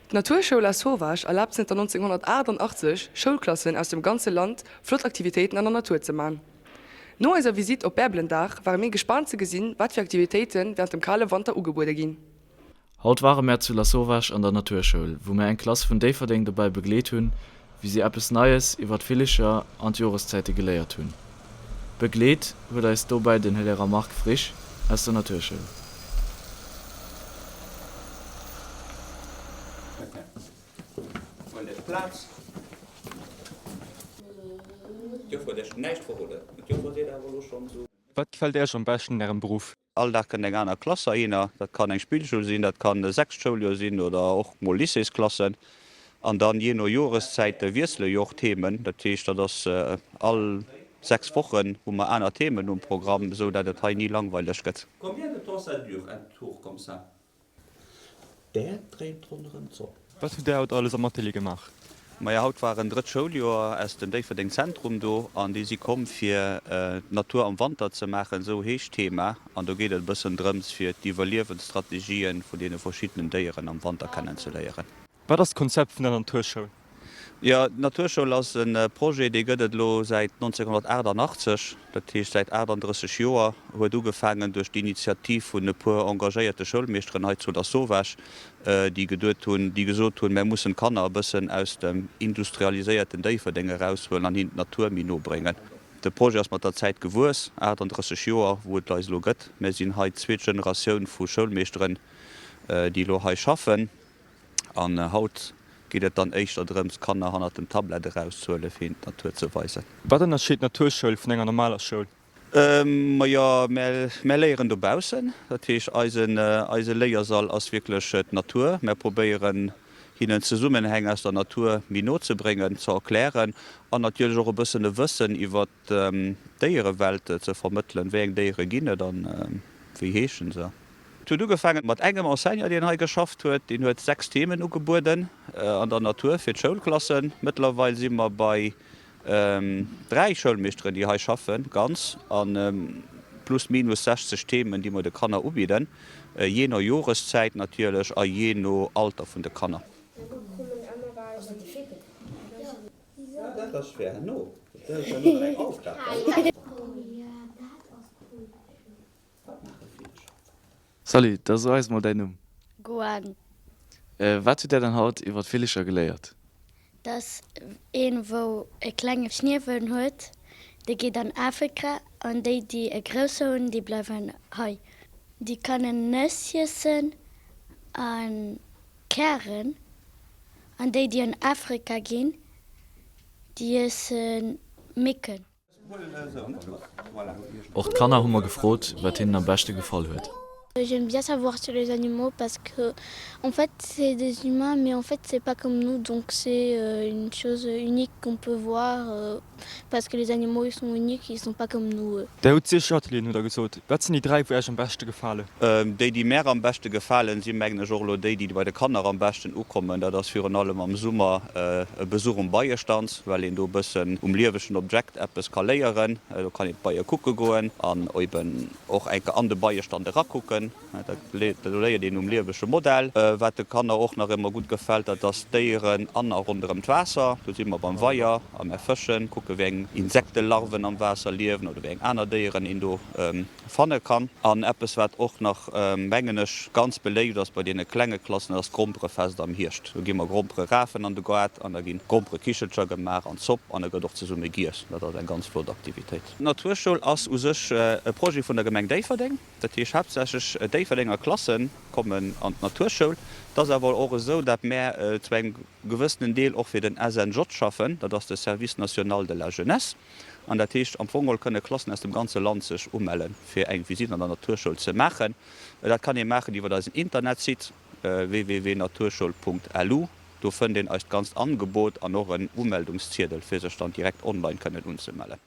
D'Naturschoul Lasauvage erlaabt zënter 1988 Schoulklassen aus dem ganze Land flott Aktivitéiten an der Natur ze man. No eiser Visitt op Bärbelendag ware mir gespaant ze gesinn, wat fir Aktivitéiten wärend dem kale Wanter ugebuede ginn. Haut ware mär zu Lasauvage an der Naturschoul, wou mär eng Klass vun Déifferdeng dobäi begleet hunn, wéi si eppes Neies iwwer d'Villecher an d'Joreszäite geléiert hunn. Begleet huet eis dobäi den Här Lehrer Marc Frisch aus der Naturschoul. Wat gefält Äech am beschten un Ärem Beruff? All Dag kënnt eng aner Klass heihinner. Dat kann eng Spillschoul sinn, dat kann e sechst Schouljoer sinn oder och mol Lycéesklassen. An dann jee no Joreszäite wiessele jo och d'Themen. Dat heescht, dat ass all 6 Wochen hu mer aner Themen um Programm, esou dat et hei ni langweileg gëtt. Combien de temps ça dure un tour comme ça? D'Äerd dréint ronderëm d'Sonn. Wat hutt Där haut alles am Atelier gemaach? Majo, haut war en drëtt Schouljoer aus dem Déifferdeng Zentrum do an déi si komm fir d'Natur am Wanter ze maachen, esou heescht d'Thema. An do geet et e bëssen drëms fir d'Iwwerliewensstrategien vun deene verschiddenen Déieren am Wanter kennen ze léieren. Wat ass d'Konzept vun der Naturschoul? Jo, d'Naturschoul ass e Projet, dee gëtt et elo säit 1988, dat heescht säit 38 Joer. Huet ugefaangen duerch d'Initiativ vun e puer engagéierte Schoulmeeschteren hei zu Lasauvage, déi geduet hunn, déi gesot hunn, mär mussen d'Kanner e bëssen aus dem industrialiséierten Déifferdeng eraushuelen an hinnen d'Natur méi no bréngen. De Projet ass mat der Zäit gewuess, 38 Joer, wou et eis elo gëtt. Mär sinn hei d'zweet Generatioun vu Schoulmeeschteren, déi elo hei schaffen. An haut geet et dann éischter drëms, d'Kanner hannert dem Tablett erauszehuelen, fir hinnen d'Natur ze weisen. Wat ënnerscheet d'Naturschoul vun enger normaler Schoul? Majo, mär léieren dobaussen. Dat heescht, eisen, eise Léiersall ass wierklech d'Natur. Mär probéieren hinnen d'Zesummenhäng aus der Natur méi no ze bréngen, ze erklären an natierlech och e bëssen e Wëssen iwwer d'Déierewelt ze vermëttelen. Wéi eng Déiere ginn et an wéi heeschen se? Et huet ugefaangen mat engem Enseignant, deen hei geschafft huet. Deen huet 6 Themen ugebueden an der Natur fir d'Schoulklassen. Mëttlerweil si mer bei 3 Schoulmeeschteren, déi hei schaffen, ganz a plus minus 60 Themen, déi mer de Kanner ubidden, jee no Joreszäit natierlech a jee no Alter vun de Kanner. Salut, da so eis mol däin Numm. Gwen. Wat hutt där dann haut iwwer d'Villecher geléiert? Dass een wou e klenge Schniewel huet, dee geet an Afrika an déi déi e grousse hunn, déi bleiwen hei. Déi kënnen Nëss iessen a Kären an déi déi an Afrika ginn, déi iesse Mécken. Och d'Kanner hu mer gefrot, wat hinnen am beschte gefall huet. J'aime bien savoir sur les animaux parce que en fait c'est des humains mais en fait c'est pas comme nous donc c'est une chose unique qu'on peut voir parce que les animaux ils sont uniques ils sont pas comme nous. Där hutt zig Atelieren, hutt der gesot. Wat sinn déi 3 wou Äech am beschte gefalen? Déi déi mär am beschte gefalen sinn mengen ech och elo déi déi bei de Kanner am beschten ukommen. Dat ass virun allem am Summer e Besuch um Beiestand, well een do e bëssen um liewegen Objekt eppes ka léieren. Do kann een d'Beie kucke goen an eben och eng Kéier an de Beiestand erakucken. Do léiert een um liewege Modell. Wat de Kanner och nach ëmmer gutt gefält, dat ass d'Déieren an a ronderëm d'Waasser. Do si mer beim Weier a mär fëschen, kucke wéi eng Insektelarven am Waasser liewen oder wéi eng aner Déieren een do fanne kann. An eppes wat och nach, mengen ech, ganz beléift ass bei deene klenge Klassen, dat ass d'Gromperefest am Hierscht. Do gi mer Grompere rafen an de Gaart an da ginn Gromperekichelcher gemaach an Zopp an e gëtt och zesumme giess. Dat ass eng ganz flott Aktivitéit. D'Naturschoul ass u sech e Projet vun der Gemeng Déifferdeng. Dat heescht haaptsächlech Déifferdenger Klasse kommen an d'Naturschoul. Et ass awer och esou, datt mär zu engem gewëssenen Deel och fir den SNJ schaffen, dat ass de Service national de la jeunesse. An dat heescht, am Fong geholl kënne Klassen aus dem ganze Land sech umellen, fir eng Visite an der Naturschoul ze maachen. Dat kann ee maachen iwwer eisen Internetsite www.naturschoul.lu. Do fënnt een eist ganzt Angebot an och en Umeldungsziedel, fir sech dann direkt online kënnen unzemellen.